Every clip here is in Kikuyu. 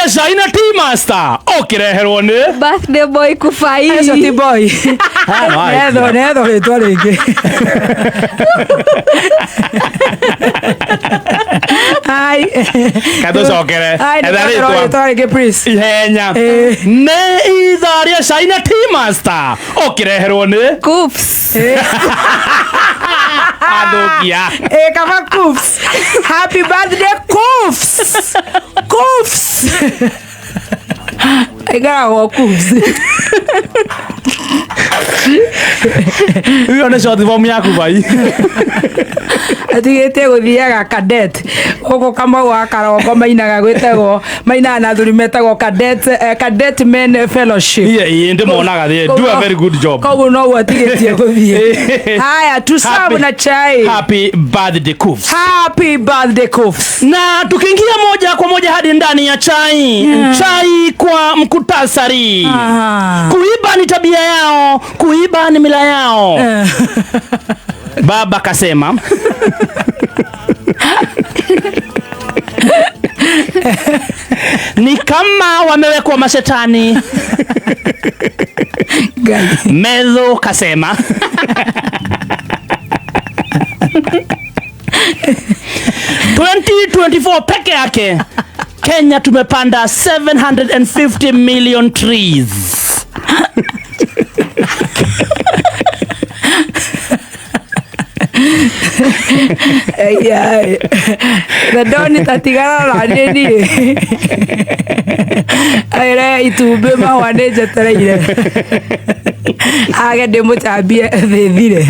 Rĩa cai na Tea Master ũkĩreherwo nĩ Birthday boy kubai. Acio ti boy. Hano, Netho netho rĩtwa rĩngĩ. Ai. Katũcokere. Ai, Etha nĩtwetherwo rĩtwa. rĩtwa rĩngĩ please. Ihenya. Eh. Nĩ ithaa rĩa cai na Tea Master ũkĩreherwo nĩ Coops. athũkia. Eh, kama Koofs. Happy birthday Koofs. Koofs. Aikaragwo Koofs. Ĩyo nĩ short form yaku bai. Atigĩtie gũthiaga cadet gũkũ Kamau wa Karongo mainaga gwĩtagwo mainaga na athuri metagwo cadet, cadet men fellowship. Iye ndĩmonaga they do a very good job. Koguo noguo atigĩtie gũthiĩ. Haya tusabu na chai. Happy birthday Koofs. Happy birthday Koofs. Na tukiingia moja kwa moja hadi ndani ya chai. Chai kwa mkutasari. Kuiba ni tabia yao, kuiba ni mila yao. Baba kasema ni kama wamewekwa mashetani. Ngai. Medho kasema 2024 peke yake Kenya tumepanda 750 million trees. Ai, ai. The Don tatigana na niĩ niĩ. Aire itumbĩ mahũa nĩ njetereire. Age ndĩmũtambie thĩ thire.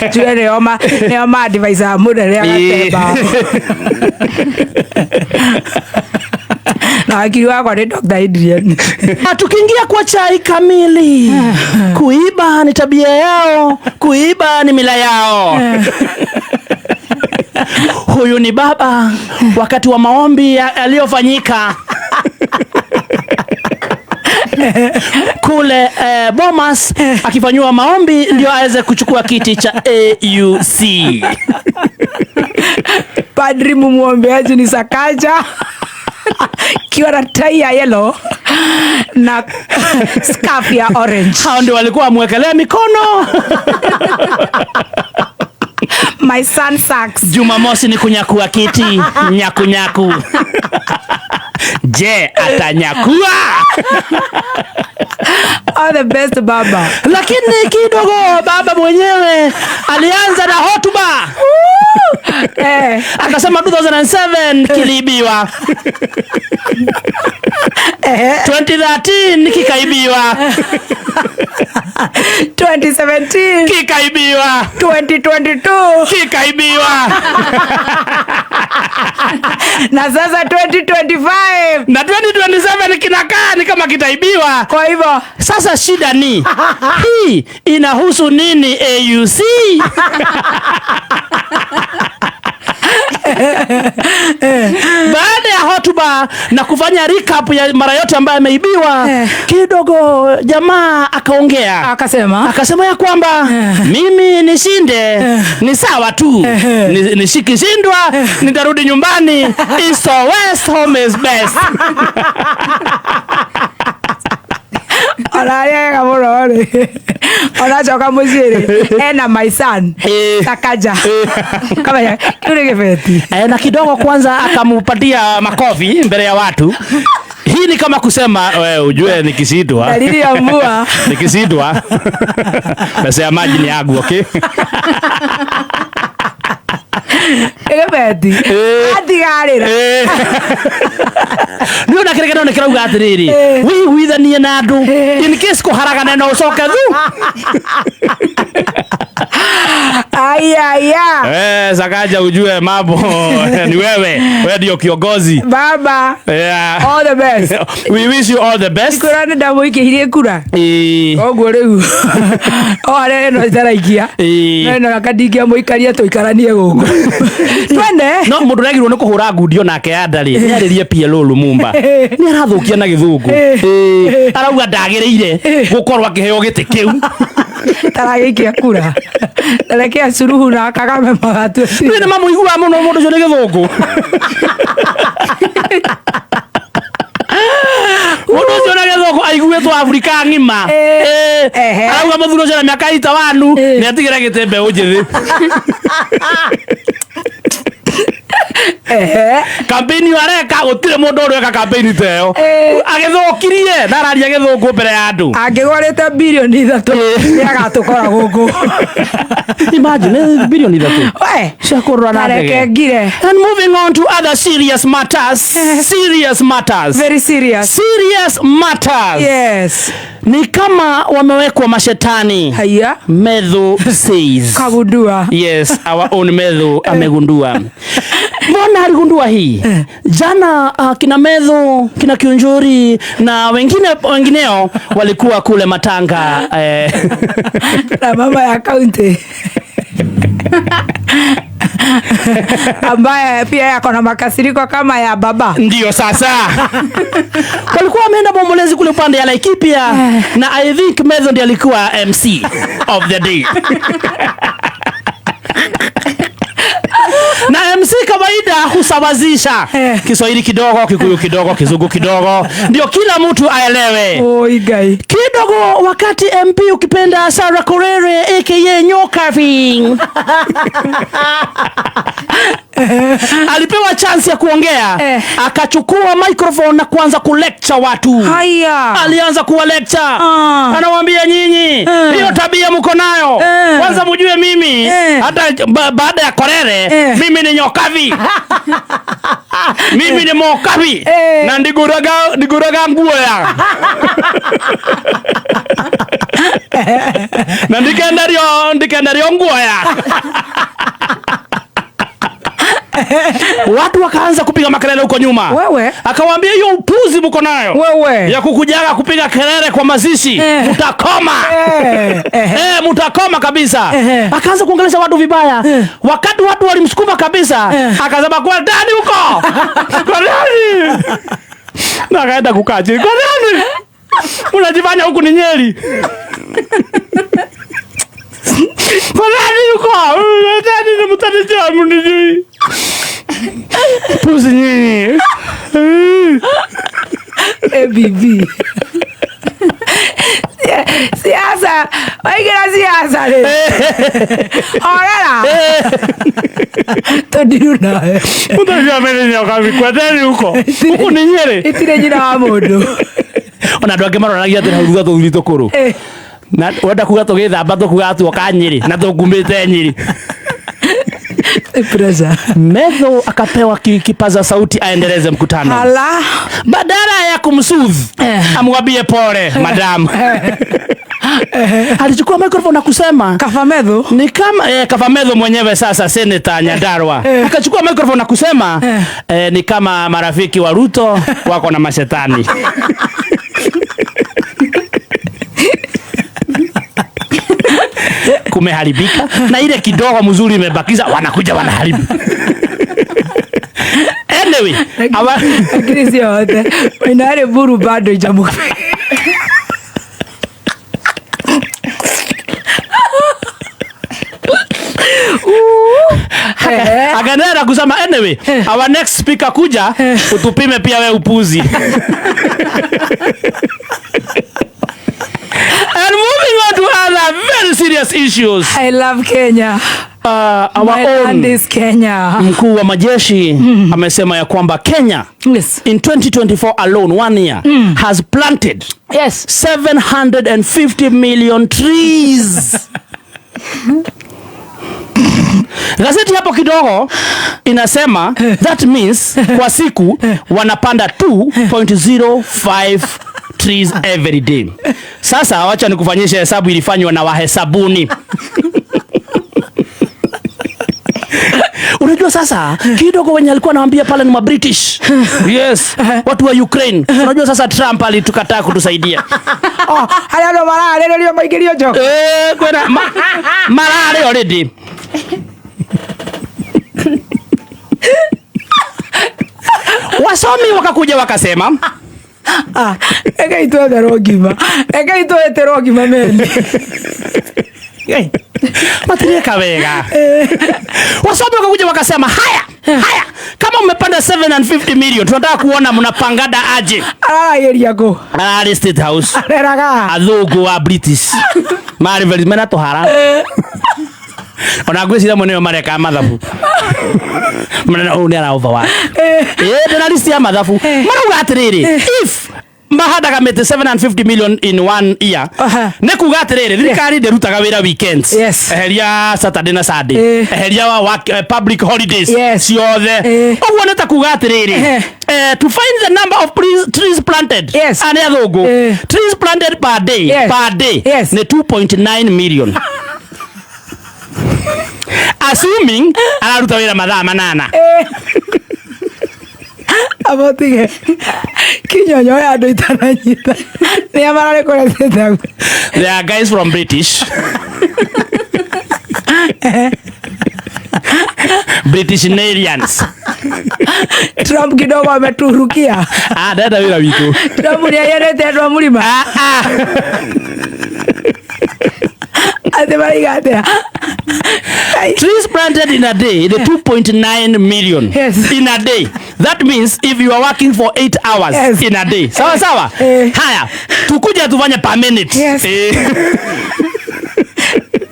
Njuge nĩo ma nĩo ma advisor mũnene agatemba. Na wakiri wakwa nĩ Dr. Adrian. Na tukiingia kwa chai kamili, kuiba ni tabia yao, kuiba ni mila yao. Huyu ni baba wakati wa maombi yaliyofanyika kule Bomas akifanyiwa maombi ndio aweze kuchukua kiti cha AUC. Padri mumuombeaji ni Sakaja kiwa na tai ya yellow na scarf ya orange. Hao ndio walikuwa wamwekelea mikono. My son sucks. Jumamosi ni kunyakua kiti, nyaku nyaku. Je, atanyakua? All the best baba. Lakini kidogo baba mwenyewe alianza na hotuba. Akasema 2007 kiliibiwa. 2013 kikaibiwa. 2017 kikaibiwa. 2022 kikaibiwa. Na sasa 2025 na 2027 kinakaa ni kama kitaibiwa. Kwa hivyo sasa shida ni hii inahusu nini AUC? Baada ya hotuba na kufanya recap ya mara yote ambayo ameibiwa, kidogo jamaa akaongea. Akasema? Akasema ya kwamba mimi nishinde ni sawa tu. Nishikishindwa nitarudi nyumbani. East or west, home is best. Ona arĩa ega mũno rĩ. Ona acoka mũciĩ rĩ, ena my son, Sakaja. Kamenya, kĩu nĩ gĩbeti. Na kidogo kwanza akamupatia makofi mbele ya watu. Hii ni kama kusema wewe ujue nikishindwa. Dalili ya mvua. Nikishindwa. Pesa ya maji ni yangu, okay? Gĩbeti. Atigarĩra. Nĩ ona kĩrĩa kĩroneka kĩrauga atĩrĩrĩ, wĩiguithanie na andũ. In case kũharagana na ũcoke thu. Ai, ai, ai. Sakaja ujue mambo ni wewe. Wewe ndio kiongozi. Baba. All the best. We wish you all the best. Kura nĩ ndamũikĩirie kura. Koguo rĩu, o harĩa ĩno ĩtaraikia. No ĩno aka ndingĩamũikaria tũikaranie gũkũ. Twende. No mũndũ ũragirwo nĩ kũhũra ngundi onake ya ndarĩ. Nĩ arĩrie PLO Lumumba. Nĩ arathũkia na gĩthũngũ. Arauga ndagĩrĩire gũkorwo akĩheo gĩtĩ kĩu. Taragĩikia kura. Tarekea Suluhu na Kagame magatue. Nĩ mamũiguaga mũno mũndũ ũcio nĩ gĩthũngũ. Kidogo aiguĩtwo Afrika ng'ima. Arauga mũthuri ũcio na mĩaka 81 nĩ atigĩre gĩtĩ mbeũ njĩthĩ. Campaign ĩyo areka gũtirĩ mũndũ ũreka campaign ta ĩyo. Agĩthũkirie na araria gĩthũngũ mbere ya andũ. Angĩgwarĩte 3 birioni nĩ agatũkora gũkũ. Imagine 3 birioni We, cia kũrũra na tareke ndege. ngire. And moving on to other serious matters. Serious matters. Very serious. Serious matters. Yes. Ni kama wamewekwa mashetani. Haya. Methu says. Kagundua. Yes, our own Methu amegundua. Mbona aligundua hii? Jana kina Methu, kina Kiunjuri na wengine wengineo walikuwa kule Matanga Na mama ya kaunti ambaye pia yako na makasiriko kama ya baba. Ndio sasa walikuwa wameenda maombolezi kule upande ya Laikipia na I think Methu ndiye alikuwa MC of the day. Na MC kawaida husawazisha Kiswahili kidogo, Kikuyu kidogo, Kizungu kidogo, ndio kila mtu aelewe Oi Ngai. Kidogo. Wakati MP ukipenda Sarah Korere aka Nyokavi alipewa chance ya kuongea, akachukua microphone na kuanza kulecture watu. Haya. Alianza kuwa lecture, anawaambia nyinyi, hiyo tabia mko nayo, kwanza mjue mimi hata baada ya Korere mimi ni Nyokavi, mimi ni Mokavi na ndiguraga nguo ya na ndikenderio nguo ya. Watu wakaanza kupiga makelele huko nyuma. Wewe. Akawaambia hiyo upuzi mko nayo Wewe. ya kukujaga kupiga kelele kwa mazishi, mtakoma. Eh. Mtakoma kabisa. Eh. Akaanza kuongelesha watu vibaya. Wakati watu walimsukuma kabisa, akasema kwa ndani huko. Kwa ndani. Na akaenda kukaa chini. Kwa ndani. Unajifanya huku ni Nyeri. Kwa ndani huko. Ndani ni mtanijua mnijui. Puzi nyinyi. ABB. Siasa, waigĩra siasa rĩ, horera tũndiru nawe. Mtanijua mimi ni Nyokavi. Kwa ndani huko. Huku ni Nyeri. Itirĩ nyina wa mũndũ. Ona andũ angĩ maroragia atĩ hau thutha tũthuri tũkũrũ na wenda kuga tũgĩthamba tũkuga tuoka Nyĩrĩ na tũkumĩte Nyĩrĩ. Pressure. Methu akapewa kipaza sauti aendeleze mkutano. Hala. Badala ya kumsoothe amwambie pole madam, alichukua microphone na kusema Kaba Methu. Ni kama Kaba Methu mwenyewe sasa, Senator Nyandarua, akachukua microphone na kusema ni kama marafiki wa Ruto wako na mashetani. Kumeharibika na ile kidogo mzuri imebakiza wanakuja wanaharibu. Anyway, Lakini sio wote. Inare buru bado ijamuka. Akaendelea kusema anyway, our next speaker kuja utupime pia we upuzi. And moving on to other very serious issues. I love Kenya. Our My own land is Kenya. Mkuu wa majeshi amesema ya kwamba Kenya in 2024 alone, one year, has planted 750 million trees. Gazeti hapo kidogo inasema that means kwa siku wanapanda 2.05 trees every day. Sasa wacha nikufanyishe hesabu ilifanywa na wahesabuni. Unajua sasa kidogo wenye alikuwa anawaambia pale ni ma British. Yes, watu wa Ukraine. Unajua sasa Trump alitukataa kutusaidia. Oh, harĩa andũ mararĩrĩrio maingĩrio njoka. Eh, kwena mararĩ already. Wasomi wakakuja wakasema Ah, rekei twetherwo ngima. Rekei twetherwo ngima meni. Matireka wega. Wasomi wakakuja wakasema haya, haya. Kama umepanda 750 million, tunataka kuona mnapangada aje. Araragĩria kũ? Ararĩ State House. Areraga. Athũngũ wa British marĩ very mena tũhara, ona ngwĩciria amwe nĩo mareka mathabu manene ũyũ nĩ ara overwork. Ĩĩ, ndĩna list ya mathabu. Marauga atĩrĩrĩ, if mahandaga mĩtĩ 750 million in one year, nĩ kuga atĩrĩrĩ, thirikari ndĩrutaga wĩra weekends. Eheria Saturday na Sunday, eheria wa work, public holidays ciothe. Ũguo nĩ ta kuga atĩrĩrĩ, to find the number of trees planted, nĩ athũngũ, trees planted per day, per day nĩ 2.9 million, assuming araruta wĩra mathaa 8. Abotige kinyonyo ya andũ itananyita nĩa mararĩ kũrĩa State. They are guys from British Nalians. Trump kidogo ameturukia. Ah, ndenda wĩra witũ. Trump nĩ ayendete andũ a mũrima. Ah, ah. Atĩ maraiga atĩa? Ai. Trees planted in a day, the 2.9 million in a day. That means if you are working for 8 hours in a day. Sawa sawa? Eh. Haya, tukuja tufanye per minute.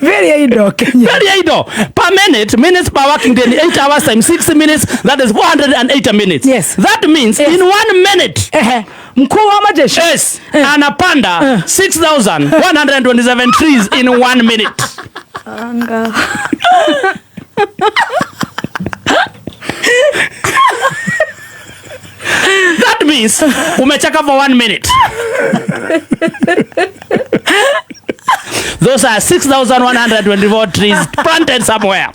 Very indo Kenya. Very idle. Per minute, minutes per working day, 8 hours times 60 minutes, that is 480 minutes. That means in 1 minute, Ehe. Mkuu wa majeshi. Yes, anapanda 6,127 trees in 1 minute. Anga. That means umecheka for 1 minute. Those are 6,124 trees planted somewhere.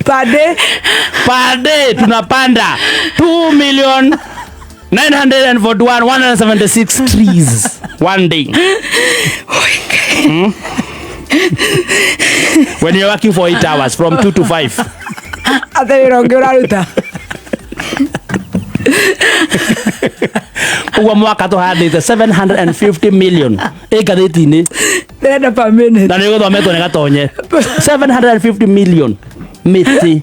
Per day. Per day tunapanda 2,941,176 trees one day. When you're working for 8 hours from 2 to 5. Ate wĩra ũngĩ ũraruta. Ũguo mwaka tũhandĩte 750 million ĩ ngathĩti-inĩ. Ndĩrenda per minute. Na nĩ gũthometwo nĩ Gatonye. 750 million mĩtĩ.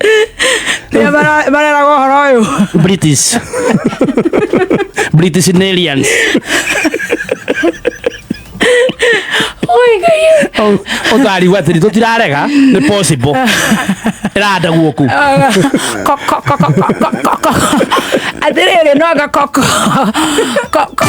Nĩa mareraga ũhoro ũyũ? British. British Nalians. Oi, Ngai. Ũtarigwo atĩrĩ, tũtirarega, nĩ possible. Ĩranda guoku. Koko, koko, koko, koko. Atĩrĩrĩ, no anga koko. Koko.